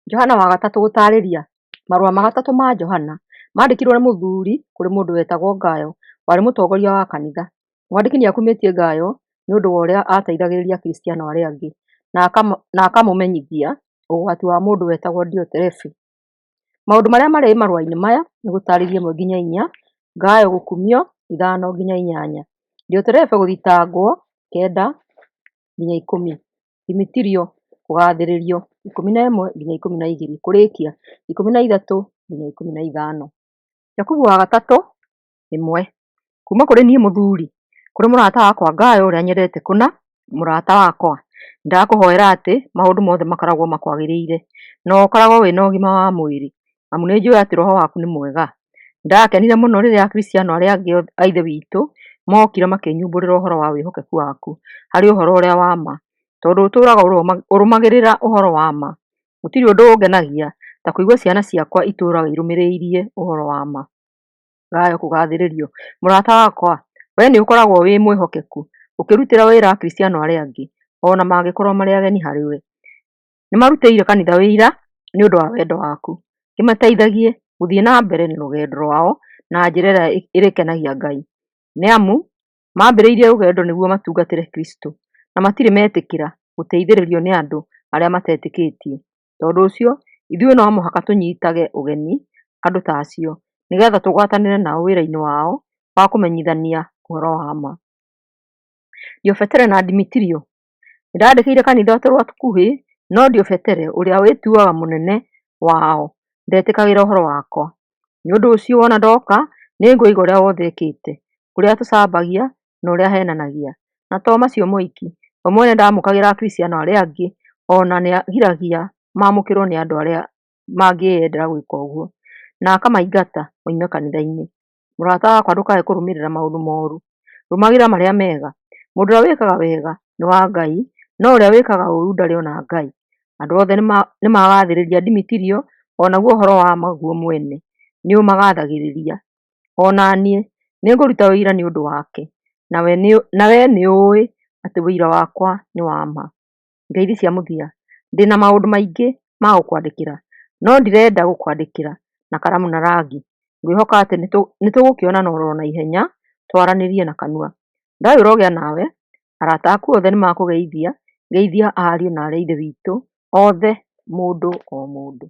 Johana wa Gatatũ gũtaarĩria Marũa ma Gatatũ ma Johana maandĩkirwo nĩ mũthuri kũrĩ mũndũ wetagwo Gayo, warĩ mũtongoria wa kanitha. Mwandĩki nĩ akumĩtie Gayo nĩ ũndũ wa ũrĩa aateithagĩrĩria Akristiano arĩa angĩ, na akamũmenyithia ũgwati wa mũndũ wetagwo Dioterefe. Maũndũ marĩa marĩ marũa-inĩ maya nĩ gũtaarĩria 1-4, Gayo gũkumio 5-8, Dioterefe gũthitangwo 9-10, Dimetirio kũgathĩrĩrio 11-12, kũrĩĩkia 13-15. Jakubu wa Gatatũ 1 Kuuma kũrĩ niĩ mũthuuri, kũrĩ mũrata wakwa Gayo ũrĩa nyendete kũna, mũrata wakwa, nĩndakũhoera atĩ maũndũ mothe makoragwo makwagĩrĩire, na ũkoragwo wĩ na ũgima wa mwĩrĩ, amu nĩnjũũĩ atĩ roho waku nĩ mwega. Nĩndakenire mũno rĩrĩa Akristiano arĩa angĩ a Ithe witũ mookire makĩnyumbũrĩra ũhoro wa wĩhokeku waku harĩ ũhoro ũrĩa wa ma, tondũ ũtũũraga ũrũmagĩrĩra ũhoro wa ma. Gũtirĩ ũndũ ũngenagia ta kũigua ciana ciakwa itũũraga irũmĩrĩire ũhoro wa ma. Gayo kũgathĩrĩrio. Mũrata wakwa, wee nĩũkoragwo wĩ mwĩhokeku ũkĩrutĩra wĩra Akristiano arĩa angĩ, o na mangĩkorwo marĩ ageni harĩ we. Nĩmarutĩire kanitha wĩira nĩ ũndũ wa wendo waku. Kĩmateithagie gũthiĩ na mbere na rũgendo rwao na njĩra ĩrĩa ĩrĩkenagia Ngai. Nĩ amu maambĩrĩirie rũgendo nĩguo matungatĩre Kristũ, na matirĩ metĩkĩra gũteithĩrĩrio nĩ andũ arĩa matetĩkĩtie. Tondũ ũcio ithuĩ no mũhaka tũnyitage ũgeni andũ ta acio, nĩgeetha tũgwatanĩre nao wĩra-inĩ wao wa kũmenyithania ũhoro wa ma. Diobetere na Dimetirio. Nĩndandĩkĩire kanitha tũrũa tũkuhĩ, no Diobetere ũrĩa wĩtuaga mũnene wao ndetĩkagĩra ũhoro wakwa. Nĩ ũndũ ũcio wona ndoka, nĩngũiga ũrĩa wothe ekĩte, ũrĩa atũcambagia na ũrĩa aheenanagia. Na to macio moiki, we mwene ndaamũkagĩra Akristiano arĩa angĩ, o na nĩagiragia maamũkĩrwo nĩ andũ arĩa mangĩĩendera gwĩka ũguo, na akamaingata moime kanitha-inĩ. Mũrata wakwa, ndũkae kũrũmĩrĩra maũndũ mooru, rũmagĩrĩra marĩa mega. Mũndũ ũrĩa wĩkaga wega nĩ wa Ngai, no ũrĩa wĩkaga ũũru ndarĩ ona Ngai. Andũ othe nĩmagathĩrĩria Dimetirio, o naguo ũhoro wa ma guo mwene nĩũmagathagĩrĩria. O na niĩ nĩngũruta ũira nĩ ũndũ wake, na wee nĩũũĩ atĩ ũira wakwa nĩ wa ma. Ngeithi cia mũthia. Ndĩ na maũndũ maingĩ ma gũkwandĩkĩra, no ndirenda gũkwandĩkĩra na karamu na rangi. Ngwĩhoka atĩ nĩtũgũkĩonana o na ihenya twaranĩrie na kanua. Thayũ ũrogĩa nawe. Arata aku othe nĩmakũgeithia. Geithia ariũ na aarĩ a Ithe witũ othe mũndũ o mũndũ.